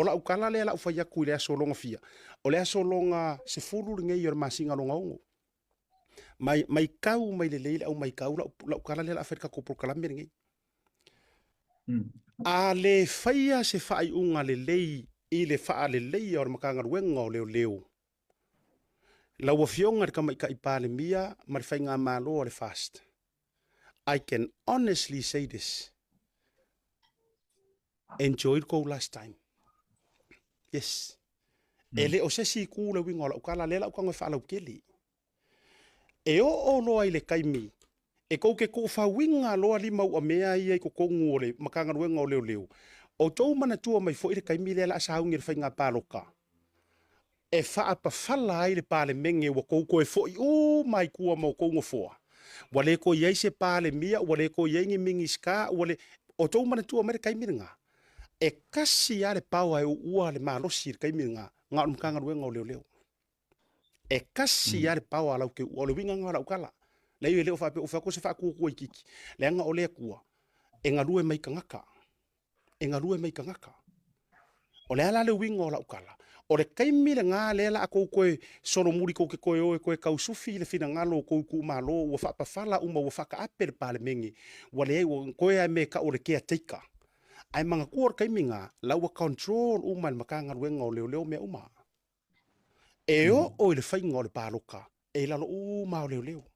O lau tala lea lau fai atu i le aso lona fia, o le aso lona 10 lenei o le masina lona 6. Mai, mai kau mai lelei le au mai kau lau, lau tala lea la fai le tatou polokalame lenei. A le faia se faaiuga lelei i le faaleleia o le Matagaluega o Leoleo, lau Afioga i le Tamaitai Palemia ma le Faigamalo a le FAST, I can honestly say this, enjoy le tou last time. Yes. E le o se isi itu le uiga o lau tala, lea lau tago e faalautele. E oo loa i le taimi e tou te tuufauina loa lima uamea ia i totonu o le Matagaluega o Leoleo, outou manatua mai foi le taimi lea o le a sauni e le faiga palota, e faapafala ai le Palemene ua tou toe foi uma i tua ma outou nofoa. Ua le toe i ai se Palemia, ua le toe i ai ni Minisita, ua le... Outou manatua mai le taimi lena, e tasi lava le power e uua le malosi i le taimi lena, na o le Matagaluega o Leoleo. E tasi lava le power a lau te uua, o le uiga lena o lau tala. Leai e le o faapea ua fai atu se faatuatua itiiti, leaga o le Atua e galue mai tagata, e galue mai tagata. O le a la le uiga o lau tala? O le taimi lena lea la a tou toe solomuli tou te toe o e toe tausufi le finagalo o tou itumalo ua faapafala uma ua faataape le Palemene, ua leai ua toe lava mea e tau o le caretaker. Ae manatua o le taimi lena, la ua control uma e le Matagaluega o Leoleo mea uma. E oo i le faiga o le palota, e i lalo uma lava o leoleo.